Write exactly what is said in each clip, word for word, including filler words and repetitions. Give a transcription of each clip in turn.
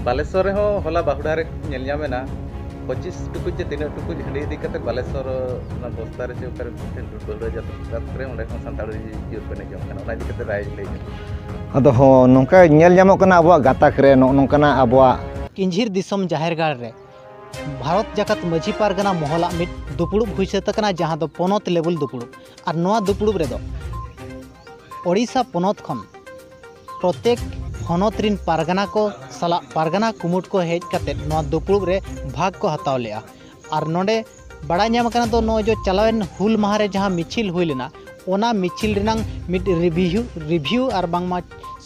ᱵᱟᱞᱮᱥᱚᱨ ᱨᱮᱦᱚᱸ ᱦᱚᱞᱟ ᱵᱟᱦᱩᱰᱟᱦᱟᱨᱮ ᱧᱮᱞ ᱧᱟᱢ ᱮᱱᱟ, ᱯᱚᱸᱪᱤᱥ ᱴᱩᱠᱩᱡ ᱪᱮ ᱛᱤᱱᱟᱹᱜ ᱴᱩᱠᱩᱡ ᱦᱟᱺᱰᱤ ᱤᱫᱤ ᱠᱟᱛᱮ ᱵᱟᱞᱮᱥᱚᱨ ᱚᱱᱟ ᱵᱚᱥᱛᱟ ᱨᱮ ᱪᱮ ᱚᱠᱟᱨᱮ ᱢᱤᱫᱴᱮᱱ ᱵᱟᱹᱦᱩᱲᱟ ᱡᱟᱛᱨᱟ ᱨᱮ, ᱚᱸᱰᱮ ᱦᱚᱸ ᱥᱟᱱᱛᱟᱲ ᱡᱤᱭᱟᱹᱲ ᱠᱚ ᱮᱱᱮᱡ ᱡᱚᱝ ᱠᱟᱱᱟ᱾ ᱚᱱᱟ ᱤᱫᱤ ᱠᱟᱛᱮ ᱨᱟᱭ ᱞᱟᱹᱭ ᱧᱚᱜ ᱢᱮ᱾ ᱟᱫᱚ ᱦᱚᱸ, ᱱᱚᱝᱠᱟ ᱧᱮᱞ ᱧᱟᱢᱚᱜ ᱠᱟᱱᱟ ᱟᱵᱚᱣᱟᱜ ᱜᱟᱛᱟᱠ ᱨᱮ ᱱᱚᱜᱼᱚ ᱱᱚᱝᱠᱟᱱᱟᱜ ᱟᱵᱚᱣᱟᱜ ᱠᱤᱧᱡᱷᱤᱨ ᱫᱤᱥᱚᱢ ᱡᱟᱦᱮᱨ ᱜᱟᱲ ᱨᱮ ᱵᱷᱟᱨᱚᱛ ᱡᱟᱠᱟᱛ ᱢᱟᱹᱡᱷᱤ ᱯᱟᱨᱜᱟᱱᱟ ᱢᱚᱦᱚᱞᱟᱜ ᱢᱤᱫ ᱫᱩᱯᱲᱩᱵ ᱦᱩᱭ ᱥᱟᱹᱛ ᱟᱠᱟᱱᱟ, ᱡᱟᱦᱟᱸ ᱫᱚ ᱯᱚᱱᱚᱛ ᱞᱮᱵᱮᱞ ᱫᱩᱯᱲᱩᱵ᱾ ᱟᱨ ᱱᱚᱣᱟ ᱫᱩᱯᱲᱩᱵ ᱨᱮᱫᱚ ᱳᱰᱤᱥᱟ ᱯᱚᱱᱚᱛ ᱠᱷᱚᱱ ᱯᱨᱚᱛᱮᱠ ᱦᱚᱱᱚᱛ ᱨᱤᱱ ᱯᱟᱨᱜᱟᱱᱟ ᱠᱚ ᱥᱟᱞᱟᱜ ᱯᱟᱨᱜᱟᱱᱟ ᱠᱩᱢᱩᱴ ᱠᱚ ᱦᱮᱡ ᱠᱟᱛᱮ ᱱᱚᱣᱟ ᱫᱩᱯᱲᱩᱵ ᱨᱮ ᱵᱷᱟᱜᱽ ᱠᱚ ᱦᱟᱛᱟᱣ ᱞᱮᱜᱼᱟ᱾ ᱟᱨ ᱱᱚᱰᱮ ᱵᱟᱲᱟᱭ ᱧᱟᱢ ᱟᱠᱟᱱᱟ ᱫᱚ ᱱᱚᱜᱼᱚᱭ ᱡᱮ ᱪᱟᱞᱟᱣᱮᱱ ᱦᱩᱞ ᱢᱟᱦᱟ ᱨᱮ ᱡᱟᱦᱟᱸ ᱢᱤᱪᱷᱤᱞ ᱦᱩᱭ ᱞᱮᱱᱟ, ᱚᱱᱟ ᱢᱤᱪᱷᱤᱞ ᱨᱮᱱᱟᱝ ᱢᱤᱫ ᱨᱤᱵᱷᱤᱭᱩ, ᱨᱤᱵᱷᱤᱭᱩ ᱟᱨ ᱵᱟᱝᱢᱟ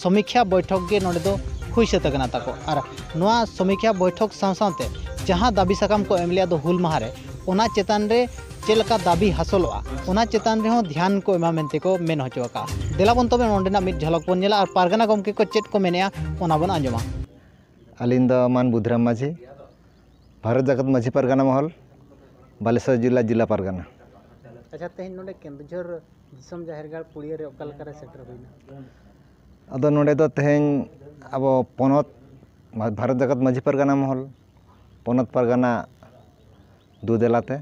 ᱥᱚᱢᱤᱠᱷᱟ ᱵᱚᱭᱴᱷᱚᱠ ᱜᱮ ᱱᱚᱰᱮ ᱫᱚ ᱦᱩᱭ ᱥᱟᱹᱛ ᱟᱠᱟᱱᱟ ᱛᱟᱠᱚ᱾ ᱟᱨ ᱱᱚᱣᱟ ᱥᱚᱢᱤᱠᱷᱟ ᱵᱚᱭᱴᱷᱚᱠ ᱥᱟᱶ ᱥᱟᱶᱛᱮ ᱡᱟᱦᱟᱸ ᱫᱟᱹᱵᱤ ᱥᱟᱠᱟᱢ ᱠᱚ ᱮᱢ ᱞᱮᱫ ᱫᱚ ᱦᱩᱞ ᱢᱟᱦᱟ ᱨᱮ, ᱚᱱᱟ ᱪᱮᱛᱟᱱ ᱨᱮ ᱪᱮᱫ ᱞᱮᱠᱟ ᱫᱟᱹᱵᱤ ᱦᱟᱥᱚᱞᱚᱜᱼᱟ, ᱚᱱᱟ ᱪᱮᱛᱟᱱ ᱨᱮᱦᱚᱸ ᱫᱷᱮᱭᱟᱱ ᱠᱚ ᱮᱢᱟ ᱢᱮᱱᱛᱮ ᱠᱚ ᱢᱮᱱ ᱦᱚᱪᱚ ᱟᱠᱟᱫᱼᱟ᱾ ᱫᱮᱞᱟ ᱵᱚᱱ ᱛᱚᱵᱮ ᱱᱚᱰᱮᱱᱟᱜ ᱢᱤᱫ ᱡᱷᱚᱞᱚᱠ ᱵᱚᱱ ᱧᱮᱞᱟ ᱟᱨ ᱯᱟᱨᱜᱟᱱᱟ ᱜᱚᱢᱠᱮ ᱠᱚ ᱪᱮᱫ ᱠᱚ ᱢᱮᱱᱮᱫᱼᱟ, ᱚᱱᱟ ᱵᱚᱱ ᱟᱸᱡᱚᱢᱟ᱾ ᱟᱹᱞᱤᱧ ᱫᱚ ᱢᱟᱱ ᱵᱩᱫᱷᱨᱟᱢ ᱢᱟᱹᱡᱷᱤ, ᱵᱷᱟᱨᱚᱛ ᱡᱟᱠᱟᱛ ᱢᱟᱹᱡᱷᱤ ᱯᱟᱨᱜᱟᱱᱟ ᱢᱚᱦᱚᱞ, ᱵᱟᱞᱮᱥᱚᱨ ᱡᱤᱞᱟ, ᱡᱤᱞᱟ ᱯᱟᱨᱜᱟᱱᱟ᱾ ᱟᱪᱪᱷᱟ, ᱛᱮᱦᱮᱧ ᱱᱚᱰᱮ ᱠᱮᱸᱫᱩᱡᱷᱚᱨ ᱫᱤᱥᱚᱢ ᱡᱟᱦᱮᱨ ᱜᱟᱲ ᱯᱩᱲᱤᱭᱟᱹ ᱨᱮ ᱚᱠᱟ ᱞᱮᱠᱟ ᱨᱮ ᱥᱮᱴᱮᱨ ᱦᱩᱭᱱᱟ? ᱟᱫᱚ ᱱᱚᱰᱮ ᱫᱚ ᱛᱮᱦᱮᱧ ᱟᱵᱚ ᱯᱚᱱᱚᱛ, ᱵᱷᱟᱨᱚᱛ ᱡᱟᱠᱟᱛ ᱢᱟᱹᱡᱷᱤ ᱯᱟᱨᱜᱟᱱᱟ ᱢᱚᱦᱚᱞ, ᱯᱚᱱᱚᱛ ᱯᱟᱨᱜᱟᱱᱟ ᱫᱩᱫᱮᱞᱟᱛᱮ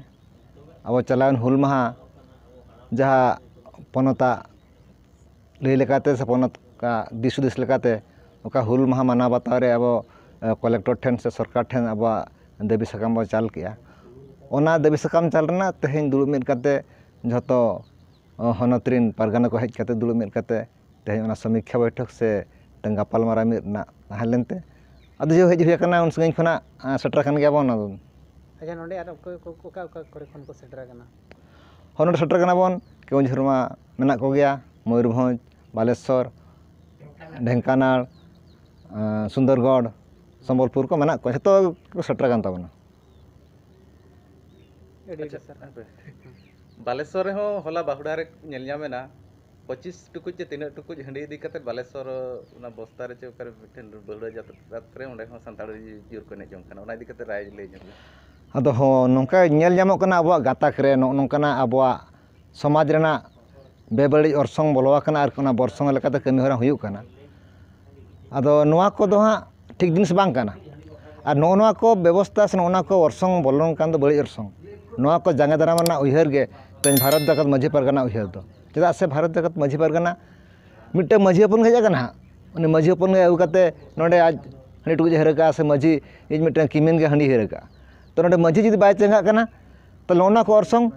ᱟᱵᱚ ᱪᱟᱞᱟᱣᱮᱱ ᱦᱩᱞ ᱢᱟᱦᱟ ᱡᱟᱦᱟᱸ ᱯᱚᱱᱚᱛᱟᱜ ᱞᱟᱹᱭ ᱞᱮᱠᱟᱛᱮ ᱥᱮ ᱯᱚᱱᱚᱛ ᱠᱚᱣᱟᱜ ᱫᱤᱥ ᱦᱩᱫᱤᱥ ᱞᱮᱠᱟᱛᱮ ᱚᱠᱟ ᱦᱩᱞ ᱢᱟᱦᱟ ᱢᱟᱱᱟᱣ ᱵᱟᱛᱟᱣ ᱨᱮ ᱟᱵᱚ, ᱮ, ᱠᱚᱞᱮᱠᱴᱚᱨ ᱴᱷᱮᱱ ᱥᱮ ᱥᱚᱨᱠᱟᱨ ᱴᱷᱮᱱ ᱟᱵᱚᱣᱟᱜ ᱫᱟᱹᱵᱤ ᱥᱟᱠᱟᱢ ᱵᱚ ᱪᱟᱞ ᱠᱮᱜᱼᱟ, ᱚᱱᱟ ᱫᱟᱹᱵᱤ ᱥᱟᱠᱟᱢ ᱪᱟᱞ ᱨᱮᱱᱟᱜ ᱛᱮᱦᱮᱧ ᱫᱩᱲᱩᱵ ᱢᱤᱫ ᱠᱟᱛᱮ ᱡᱷᱚᱛᱚ, ᱚ, ᱦᱚᱱᱚᱛ ᱨᱤᱱ ᱯᱟᱨᱜᱟᱱᱟ ᱠᱚ ᱦᱮᱡ ᱠᱟᱛᱮ ᱫᱩᱲᱩᱵ ᱢᱤᱫ ᱠᱟᱛᱮ ᱛᱮᱦᱮᱧ ᱚᱱᱟ ᱥᱚᱢᱤᱠᱠᱷᱟ ᱵᱳᱭᱴᱷᱚᱠ ᱥᱮ ᱢᱤᱫᱴᱟᱝ ᱜᱟᱯᱟᱞᱢᱟᱨᱟᱣ ᱢᱤᱫ ᱨᱮᱱᱟᱜ ᱛᱟᱦᱮᱸ ᱞᱮᱱᱛᱮ, ᱟᱫᱚ ᱡᱮ ᱦᱮᱡ ᱦᱩᱭ ᱟᱠᱟᱱᱟ, ᱩᱱ ᱥᱟᱺᱜᱤᱧ ᱠᱷᱚᱱᱟᱜ, ᱟ, ᱥᱮᱴᱮᱨ ᱟᱠᱟᱱ ᱜᱮᱭᱟ ᱵᱚᱱ᱾ ᱟᱫᱚ ᱟᱪᱪᱷᱟ, ᱱᱚᱰᱮ ᱟᱨ ᱚᱠᱚᱭ ᱠᱚ, ᱚᱠᱟ, ᱚᱠᱟ ᱠᱚᱨᱮ ᱠᱷᱚᱱ ᱠᱚ ᱥᱮᱴᱮᱨ ᱟᱠᱟᱱᱟ? ᱦᱚᱸ, ᱱᱚᱰᱮ ᱥᱮᱴᱮᱨ ᱟᱠᱟᱱᱟ ᱵᱚᱱ, ᱠᱮᱣᱚᱱᱡᱷᱩᱨ ᱢᱟ ᱢᱮᱱᱟᱜ ᱠᱚᱜᱮᱭᱟ, ᱢᱚᱭᱩᱨᱵᱷᱚᱸᱡᱽ, ᱵᱟᱞᱮᱥᱚᱨ, ᱰᱷᱮᱝᱠᱟᱱᱟᱲ, ᱟ, ᱥᱩᱱᱫᱚᱨᱜᱚᱲ, ᱥᱚᱢᱵᱚᱞᱯᱩᱨ ᱠᱚ ᱢᱮᱱᱟᱜ ᱠᱚᱣᱟ, ᱡᱷᱚᱛᱚ ᱠᱚ ᱥᱮᱴᱮᱨ ᱟᱠᱟᱱ ᱛᱟᱵᱚᱱᱟ᱾ ᱟᱹᱰᱤ ᱟᱪᱪᱷᱟ, ᱵᱮᱥ᱾ ᱦᱟᱯᱮ᱾ ᱵᱟᱞᱮᱥᱚᱨ ᱨᱮᱦᱚᱸ ᱦᱚᱞᱟ ᱵᱟᱦᱩᱰᱟᱦᱟᱨᱮ ᱧᱮᱞ ᱧᱟᱢ ᱮᱱᱟ, ᱯᱚᱸᱪᱤᱥ ᱴᱩᱠᱩᱡ ᱪᱮ ᱛᱤᱱᱟᱹᱜ ᱴᱩᱠᱩᱡ ᱦᱟᱺᱰᱤ ᱤᱫᱤ ᱠᱟᱛᱮ ᱵᱟᱞᱮᱥᱚᱨ ᱚᱱᱟ ᱵᱚᱥᱛᱟ ᱨᱮ ᱪᱮ ᱚᱠᱟᱨᱮ ᱢᱤᱫᱴᱮᱱ ᱵᱟᱹᱦᱩᱲᱟ ᱡᱟᱛᱨᱟ ᱨᱮ, ᱚᱸᱰᱮ ᱦᱚᱸ ᱥᱟᱱᱛᱟᱲ ᱡᱳᱨ ᱠᱚ ᱮᱱᱮᱡ ᱡᱚᱝ ᱠᱟᱱᱟ, ᱚᱱᱟ ᱤᱫᱤ ᱠᱟᱛᱮ ᱨᱟᱭ ᱞᱟᱹᱭ ᱧᱚᱜ ᱢᱮ᱾ ᱟᱫᱚ ᱦᱚᱸ, ᱱᱚᱝᱠᱟ ᱧᱮᱞ ᱧᱟᱢᱚᱜ ᱠᱟᱱᱟ ᱟᱵᱚᱣᱟᱜ ᱜᱟᱛᱟᱠ ᱨᱮ ᱱᱚᱜᱼᱚ ᱱᱚᱝᱠᱟᱱᱟᱜ ᱟᱵᱚᱣᱟᱜ ᱥᱚᱢᱟᱡᱽ ᱨᱮᱱᱟᱜ ᱵᱮᱵᱟᱹᱲᱤᱡ ᱚᱨᱥᱚᱝ ᱵᱚᱞᱚ ᱟᱠᱟᱱᱟ ᱟᱨ ᱚᱱᱟ ᱵᱚᱨᱥᱚᱝ ᱞᱮᱠᱟᱛᱮ ᱠᱟᱹᱢᱤ ᱦᱚᱨᱟ ᱦᱩᱭᱩᱜ ᱠᱟᱱᱟ᱾ ᱟᱫᱚ ᱱᱚᱣᱟ ᱠᱚᱫᱚ ᱦᱟᱸᱜ ᱴᱷᱤᱠ ᱡᱤᱱᱤᱥ ᱵᱟᱝ ᱠᱟᱱᱟ᱾ ᱟᱨ ᱱᱚᱜᱼᱚ ᱱᱚᱣᱟ ᱠᱚ ᱵᱮᱵᱚᱥᱛᱟ ᱥᱮ ᱱᱚᱜᱼᱚ ᱱᱚᱣᱟ ᱠᱚ ᱚᱨᱥᱚᱝ ᱵᱚᱞᱚᱱ ᱠᱟᱱ ᱫᱚ ᱵᱟᱹᱲᱤᱡ ᱚᱨᱥᱚᱝ᱾ ᱱᱚᱣᱟ ᱠᱚ ᱡᱟᱸᱜᱮ ᱫᱟᱨᱟᱢ ᱨᱮᱱᱟᱜ ᱩᱭᱦᱟᱹᱨ ᱜᱮ ᱛᱮᱦᱮᱧ ᱵᱷᱟᱨᱚᱛ ᱡᱟᱠᱟᱛ ᱢᱟᱹᱡᱷᱤ ᱯᱟᱨᱜᱟᱱᱟ ᱩᱭᱦᱟᱹᱨ ᱫᱚ᱾ ᱪᱮᱫᱟᱜ ᱥᱮ ᱵᱷᱟᱨᱚᱛ ᱡᱟᱠᱟᱛ ᱢᱟᱹᱡᱷᱤ ᱯᱟᱨᱜᱟᱱᱟ ᱢᱤᱫᱴᱟᱝ ᱢᱟᱹᱡᱷᱤ ᱦᱚᱯᱚᱱ ᱜᱮ ᱦᱮᱡ ᱟᱠᱟᱱᱟ ᱦᱟᱸᱜ᱾ ᱩᱱᱤ ᱢᱟᱹᱡᱷᱤ ᱦᱚᱯᱚᱱ ᱜᱮ ᱟᱹᱜᱩ ᱠᱟᱛᱮ ᱱᱚᱰᱮ ᱟᱡ ᱦᱟᱺᱰᱤ ᱴᱩᱠᱩᱡ ᱮ ᱦᱟᱹᱨ ᱠᱟᱜᱼᱟ ᱥᱮ ᱢᱟᱹᱡᱷᱤ ᱤᱡ ᱢᱤᱫᱴᱟᱝ ᱠᱤᱢᱤᱱ ᱜᱮ ᱦᱟᱺᱰᱤ ᱦᱟᱹᱨ ᱠᱟᱜᱼᱟ᱾ ᱛᱚ ᱱᱚᱰᱮ ᱢᱟᱹᱡᱷᱤ ᱡᱩᱫᱤ ᱵᱟᱭ ᱪᱮᱸᱜᱷᱟᱜ ᱠᱟᱱᱟ, ᱛᱟᱦᱞᱮ ᱚᱱᱟ ᱠᱚ ᱚᱨᱥᱚᱝ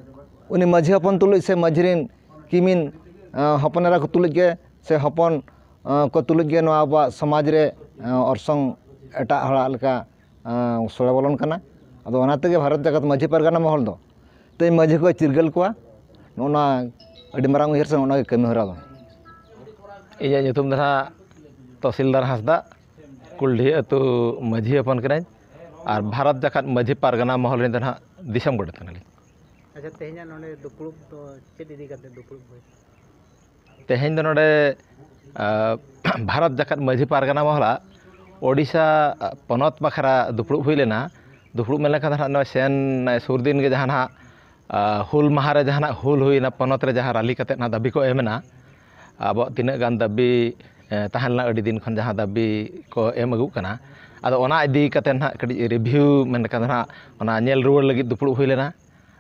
ᱩᱱᱤ ᱢᱟᱹᱡᱷᱤ ᱦᱚᱯᱚᱱ ᱛᱩᱞᱩᱡ ᱥᱮ ᱢᱟᱹᱡᱷᱤ ᱨᱮᱱ ᱠᱤᱢᱤᱱ, ᱟᱸ, ᱦᱚᱯᱚᱱ ᱮᱨᱟ ᱠᱚ ᱛᱩᱞᱩᱡ ᱜᱮ ᱥᱮ ᱦᱚᱯᱚᱱ, ᱟᱸ, ᱠᱚ ᱛᱩᱞᱩᱡ ᱜᱮ ᱱᱚᱣᱟ ᱟᱵᱚᱣᱟᱜ ᱥᱚᱢᱟᱡᱽ ᱨᱮ, ᱟᱸ, ᱚᱨᱥᱚᱝ ᱮᱴᱟᱜ ᱦᱚᱲᱟᱜ ᱞᱮᱠᱟ, ᱟᱸ, ᱥᱚᱲᱮ ᱵᱚᱞᱚᱱ ᱠᱟᱱᱟ᱾ ᱟᱫᱚ ᱚᱱᱟ ᱛᱮᱜᱮ ᱵᱷᱟᱨᱚᱛ ᱡᱟᱠᱟᱛ ᱢᱟᱹᱡᱷᱤ ᱯᱟᱨᱜᱟᱱᱟ ᱢᱚᱦᱚᱞ ᱫᱚ ᱛᱮᱦᱮᱧ ᱢᱟᱹᱡᱷᱤ ᱠᱚ ᱪᱤᱨᱜᱟᱹᱞ ᱠᱚᱣᱟ᱾ ᱱᱚᱜᱼᱚ ᱱᱚᱣᱟ ᱟᱹᱰᱤ ᱢᱟᱨᱟᱝ ᱩᱭᱦᱟᱹᱨ ᱥᱮ ᱱᱚᱜᱼᱚ ᱱᱚᱣᱟ ᱜᱮ ᱠᱟᱹᱢᱤ ᱦᱚᱨᱟ ᱫᱚ᱾ ᱤᱧᱟᱹᱜ ᱧᱩᱛᱩᱢ ᱫᱚ ᱱᱟᱦᱟᱜ ᱛᱚᱦᱥᱤᱞᱫᱟᱨ ᱦᱟᱸᱥᱫᱟ, ᱠᱩᱞᱰᱤᱦᱟᱹ ᱟᱹᱛᱩ ᱢᱟᱹᱡᱷᱤ ᱦᱚᱯᱚᱱ ᱠᱟᱹᱱᱟᱹᱧ ᱟᱨ ᱵᱷᱟᱨᱚᱛ ᱡᱟᱠᱟᱛ ᱢᱟᱹᱡᱷᱤ ᱯᱟᱨᱜᱟᱱᱟ ᱢᱚᱦᱚᱞ ᱨᱮᱱ ᱫᱚ ᱱᱟᱦᱟᱜ ᱫᱤᱥᱚᱢ ᱜᱚᱰᱮᱛ ᱠᱟᱱᱟᱞᱤᱧ᱾ ᱟᱪᱪᱷᱟ, ᱛᱮᱦᱮᱧᱟᱜ ᱱᱚᱰᱮ ᱫᱩᱯᱲᱩᱵ ᱫᱚ ᱪᱮᱫ ᱤᱫᱤ ᱠᱟᱛᱮ ᱫᱩᱯᱲᱩᱵ ᱦᱩᱭ? ᱛᱮᱦᱮᱧ ᱫᱚ ᱱᱚᱰᱮ, ᱟ, ᱵᱷᱟᱨᱚᱛ ᱡᱟᱠᱟᱛ ᱢᱟᱹᱡᱷᱤ ᱯᱟᱨᱜᱟᱱᱟ ᱢᱚᱦᱚᱞᱟᱜ ᱳᱰᱤᱥᱟ, ᱟ, ᱯᱚᱱᱚᱛ ᱵᱟᱠᱷᱨᱟ ᱫᱩᱯᱲᱩᱵ ᱦᱩᱭ ᱞᱮᱱᱟ᱾ ᱫᱩᱯᱲᱩᱵ ᱢᱮᱱ ᱞᱮᱠᱷᱟᱱ ᱫᱚ ᱱᱟᱦᱟᱜ ᱱᱚᱜᱼᱚᱭ ᱥᱮᱱ, ᱱᱚᱜᱼᱚᱭ ᱥᱩᱨ ᱫᱤᱱ ᱜᱮ ᱡᱟᱦᱟᱸ ᱱᱟᱦᱟᱜ, ᱟ, ᱦᱩᱞ ᱢᱟᱦᱟ ᱨᱮ ᱡᱟᱦᱟᱸ ᱱᱟᱦᱟᱜ ᱦᱩᱞ ᱦᱩᱭᱱᱟ, ᱯᱚᱱᱚᱛ ᱨᱮ ᱡᱟᱦᱟᱸ ᱨᱟᱞᱤ ᱠᱟᱛᱮᱫ ᱱᱟᱦᱟᱜ ᱫᱟᱹᱵᱤ ᱠᱚ ᱮᱢ ᱮᱱᱟ, ᱟᱵᱚᱣᱟᱜ ᱛᱤᱱᱟᱹᱜ ᱜᱟᱱ ᱫᱟᱹᱵᱤ, ᱮ, ᱛᱟᱦᱮᱸ ᱞᱮᱱᱟ ᱟᱹᱰᱤ ᱫᱤᱱ ᱠᱷᱚᱱ ᱡᱟᱦᱟᱸ ᱫᱟᱹᱵᱤ ᱠᱚ ᱮᱢ ᱟᱹᱜᱩᱜ ᱠᱟᱱᱟ, ᱟᱫᱚ ᱚᱱᱟ ᱤᱫᱤ ᱠᱟᱛᱮᱫ ᱱᱟᱦᱟᱜ ᱠᱟᱹᱴᱤᱡ ᱨᱤᱵᱷᱤᱭᱩ ᱢᱮᱱ ᱞᱮᱠᱷᱟᱱ ᱫᱚ ᱱᱟᱦᱟᱜ ᱚᱱᱟ ᱧᱮᱞ ᱨᱩᱣᱟᱹᱲ ᱞᱟᱹᱜᱤᱫ ᱫᱩᱯᱲᱩᱵ ᱦᱩᱭ ᱞᱮᱱᱟ᱾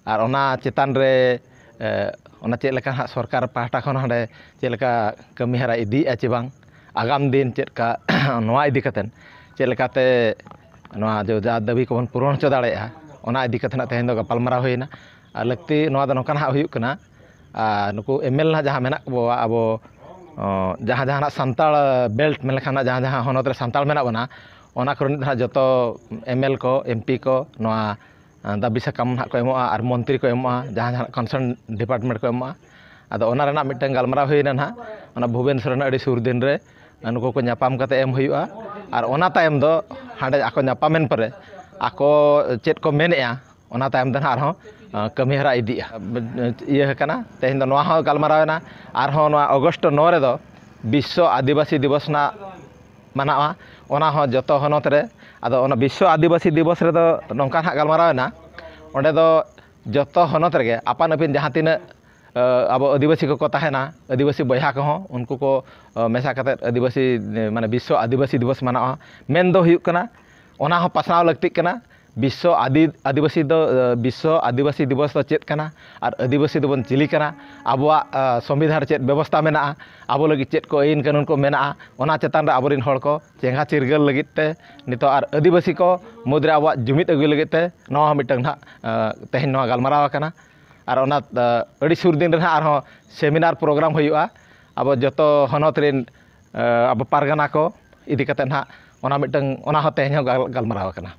ᱟᱨ ᱚᱱᱟ ᱪᱮᱛᱟᱱ ᱨᱮ, ᱮ, ᱚᱱᱟ ᱪᱮᱫ ᱞᱮᱠᱟ ᱦᱟᱸᱜ ᱥᱚᱨᱠᱟᱨ ᱯᱟᱦᱴᱟ ᱠᱷᱚᱱ ᱦᱟᱸᱰᱮ ᱪᱮᱫ ᱞᱮᱠᱟ ᱠᱟᱹᱢᱤ ᱦᱚᱨᱟ ᱤᱫᱤᱭᱮᱫᱼᱟ ᱪᱮ ᱵᱟᱝ, ᱟᱜᱟᱢ ᱫᱤᱱ ᱪᱮᱫ ᱞᱮᱠᱟ ᱱᱚᱣᱟ ᱤᱫᱤ ᱠᱟᱛᱮᱫ ᱪᱮᱫ ᱞᱮᱠᱟᱛᱮ ᱱᱚᱣᱟ ᱡᱚ-, ᱡᱟ ᱫᱟᱹᱵᱤ ᱠᱚᱵᱚᱱ ᱯᱩᱨᱚᱱ ᱦᱚᱪᱚ ᱫᱟᱲᱮᱭᱟᱜᱼᱟ, ᱚᱱᱟ ᱤᱫᱤ ᱠᱟᱛᱮᱫ ᱱᱟᱜ ᱛᱮᱦᱮᱧ ᱫᱚ ᱜᱟᱯᱟᱞᱢᱟᱨᱟᱣ ᱦᱩᱭᱮᱱᱟ᱾ ᱟᱨ ᱞᱟᱹᱠᱛᱤ ᱱᱚᱣᱟ ᱫᱚ ᱱᱚᱝᱠᱟ ᱱᱟᱜ ᱦᱩᱭᱩᱜ ᱠᱟᱱᱟ, ᱟᱨ ᱱᱩᱠᱩ ᱮᱢ ᱮᱞ ᱱᱟᱜ ᱡᱟᱦᱟᱸ ᱢᱮᱱᱟᱜ ᱠᱚᱣᱟ ᱟᱵᱚ, ᱚ, ᱡᱟᱦᱟᱸ ᱡᱟᱦᱟᱸ ᱱᱟᱜ ᱥᱟᱱᱛᱟᱲ belt ᱢᱮᱱ ᱞᱮᱠᱷᱟᱱ ᱱᱟᱜ ᱡᱟᱦᱟᱸ ᱡᱟᱦᱟᱸ ᱦᱚᱱᱚᱛ ᱨᱮ ᱥᱟᱱᱛᱟᱲ ᱢᱮᱱᱟᱜ ᱵᱚᱱᱟ, ᱚᱱᱟ ᱠᱚᱨᱮᱱ ᱱᱟᱜ ᱡᱚᱛᱚ ᱮᱢ ᱮᱞ ᱠᱚ, ᱮᱢ ᱯᱤ ᱠᱚ ᱱᱚᱣᱟ ᱫᱟᱹᱵᱤ ᱥᱟᱠᱟᱢ ᱱᱟᱦᱟᱜ ᱠᱚ ᱮᱢᱚᱜᱼᱟ ᱟᱨ ᱢᱚᱱᱛᱨᱤ ᱠᱚ ᱮᱢᱚᱜᱼᱟ, ᱡᱟᱦᱟᱸ ᱡᱟᱦᱟᱸ concern department ᱠᱚ ᱮᱢᱚᱜᱼᱟ᱾ ᱟᱫᱚ ᱚᱱᱟ ᱨᱮᱱᱟᱜ ᱢᱤᱫᱴᱟᱝ ᱜᱟᱞᱢᱟᱨᱟᱣ ᱦᱩᱭᱮᱱᱟ ᱱᱟᱦᱟᱜ, ᱚᱱᱟ ᱵᱷᱩᱵᱮᱱᱥᱚᱨ ᱨᱮᱱᱟᱜ ᱟᱹᱰᱤ ᱥᱩᱨ ᱫᱤᱱ ᱨᱮ ᱱᱩᱠᱩ ᱠᱚ ᱧᱟᱯᱟᱢ ᱠᱟᱛᱮ ᱮᱢ ᱦᱩᱭᱩᱜᱼᱟ᱾ ᱟᱨ ᱚᱱᱟ ᱛᱟᱭᱚᱢ ᱫᱚ ᱦᱟᱸᱰᱮ ᱟᱠᱚ ᱧᱟᱯᱟᱢᱮᱱ ᱯᱚᱨᱮ ᱟᱠᱚ ᱪᱮᱫ ᱠᱚ ᱢᱮᱱᱮᱜᱼᱟ, ᱚᱱᱟ ᱛᱟᱭᱚᱢ ᱫᱚ ᱱᱟᱦᱟᱜ ᱟᱨᱦᱚᱸ, ᱟᱸ, ᱠᱟᱹᱢᱤ ᱦᱚᱨᱟ ᱤᱫᱤᱜᱼᱟ᱾ ᱤᱭᱟᱹ ᱟᱠᱟᱱᱟ, ᱛᱮᱦᱮᱧ ᱫᱚ ᱱᱚᱣᱟ ᱦᱚᱸ ᱜᱟᱞᱢᱟᱨᱟᱣ ᱮᱱᱟ᱾ ᱟᱨᱦᱚᱸ ᱱᱚᱣᱟ ᱚᱜᱚᱥᱴ ᱱᱚ ᱨᱮᱫᱚ ᱵᱤᱥᱥᱚ ᱟᱹᱫᱤᱵᱟᱹᱥᱤ ᱫᱤᱵᱚᱥ ᱨᱮᱱᱟᱜ ᱢᱟᱱᱟᱜᱼᱟ, ᱚᱱᱟ ᱦᱚᱸ ᱡᱚᱛᱚ ᱦᱚᱱᱚᱛ ᱨᱮ᱾ ᱟᱫᱚ ᱚᱱᱟ ᱵᱤᱥᱥᱚ ᱟᱹᱫᱤᱵᱟᱹᱥᱤ ᱫᱤᱵᱚᱥ ᱨᱮᱫᱚ ᱱᱚᱝᱠᱟ ᱱᱟᱦᱟᱜ ᱜᱟᱞᱢᱟᱨᱟᱣ ᱮᱱᱟ, ᱚᱸᱰᱮ ᱫᱚ ᱡᱚᱛᱚ ᱦᱚᱱᱚᱛ ᱨᱮᱜᱮ ᱟᱯᱟᱱ ᱟᱹᱯᱤᱱ ᱡᱟᱦᱟᱸ ᱛᱤᱱᱟᱹᱜ ᱟᱵᱚ ᱟᱹᱫᱤᱵᱟᱹᱥᱤ ᱠᱚᱠᱚ ᱛᱟᱦᱮᱱᱟ, ᱟᱹᱫᱤᱵᱟᱹᱥᱤ ᱵᱚᱭᱦᱟ ᱠᱚᱦᱚᱸ, ᱩᱱᱠᱩ ᱠᱚ ᱢᱮᱥᱟ ᱠᱟᱛᱮᱫ ᱟᱹᱫᱤᱵᱟᱹᱥᱤ ᱢᱟᱱᱮ ᱵᱤᱥᱥᱚ ᱟᱹᱫᱤᱵᱟᱹᱥᱤ ᱫᱤᱵᱚᱥ ᱢᱟᱱᱟᱜᱼᱟ᱾ ᱢᱮᱱ ᱫᱚ ᱦᱩᱭᱩᱜ ᱠᱟᱱᱟ, ᱚᱱᱟ ᱦᱚᱸ ᱯᱟᱥᱱᱟᱣ ᱞᱟᱹᱠᱛᱤᱜ ᱠᱟᱱᱟ᱾ ᱵᱤᱥᱥᱚ ᱟᱹᱫᱤ ᱟᱹᱫᱤᱵᱟᱹᱥᱤ ᱫᱚ ᱵᱤᱥᱥᱚ ᱟᱹᱫᱤᱵᱟᱹᱥᱤ ᱫᱤᱵᱚᱥ ᱫᱚ ᱪᱮᱫ ᱠᱟᱱᱟ ᱟᱨ ᱟᱹᱫᱤᱵᱟᱹᱥᱤ ᱫᱚᱵᱚᱱ ᱪᱤᱞᱤ ᱠᱟᱱᱟ, ᱟᱵᱚᱣᱟᱜ ᱥᱚᱝᱵᱤᱫᱷᱟᱱ ᱨᱮ ᱪᱮᱫ ᱵᱮᱵᱚᱥᱛᱟ ᱢᱮᱱᱟᱜᱼᱟ, ᱟᱵᱚ ᱞᱟᱹᱜᱤᱫ ᱪᱮᱫ ᱠᱚ ᱟᱹᱭᱤᱱ ᱠᱟᱹᱱᱩᱱ ᱠᱚ ᱢᱮᱱᱟᱜᱼᱟ, ᱚᱱᱟ ᱪᱮᱛᱟᱱ ᱨᱮ ᱟᱵᱚᱨᱮᱱ ᱦᱚᱲ ᱠᱚ ᱪᱮᱸᱜᱷᱟ ᱪᱤᱨᱜᱟᱹᱞ ᱞᱟᱹᱜᱤᱫ ᱛᱮ ᱱᱤᱛᱚᱜ ᱟᱨ ᱟᱹᱫᱤᱵᱟᱹᱥᱤ ᱠᱚ ᱢᱩᱫᱽᱨᱮ ᱟᱵᱚᱣᱟᱜ ᱡᱩᱢᱤᱫ ᱟᱹᱜᱩᱭ ᱞᱟᱹᱜᱤᱫ ᱛᱮ ᱱᱚᱣᱟ ᱦᱚᱸ ᱢᱤᱫᱴᱟᱝ ᱱᱟᱦᱟᱜ ᱛᱮᱦᱮᱧ ᱱᱚᱣᱟ ᱜᱟᱞᱢᱟᱨᱟᱣ ᱟᱠᱟᱱᱟ᱾ ᱟᱨ ᱚᱱᱟ ᱟᱹᱰᱤ ᱥᱩᱨ ᱫᱤᱱ ᱨᱮ ᱱᱟᱦᱟᱜ ᱟᱨᱦᱚᱸ ᱥᱮᱢᱤᱱᱟᱨ ᱯᱨᱳᱜᱨᱟᱢ ᱦᱩᱭᱩᱜᱼᱟ ᱟᱵᱚ ᱡᱚᱛᱚ ᱦᱚᱱᱚᱛ ᱨᱮᱱ ᱟᱵᱚ ᱯᱟᱨᱜᱟᱱᱟ ᱠᱚ ᱤᱫᱤ ᱠᱟᱛᱮᱫ ᱱᱟᱦᱟᱜ᱾ ᱚᱱᱟ ᱢᱤᱫᱴᱟᱝ ᱚᱱᱟ ᱦᱚᱸ ᱛᱮᱦᱮᱧ ᱦᱚᱸ ᱜᱟᱞᱢᱟᱨᱟᱣ ᱟᱠᱟᱱᱟ᱾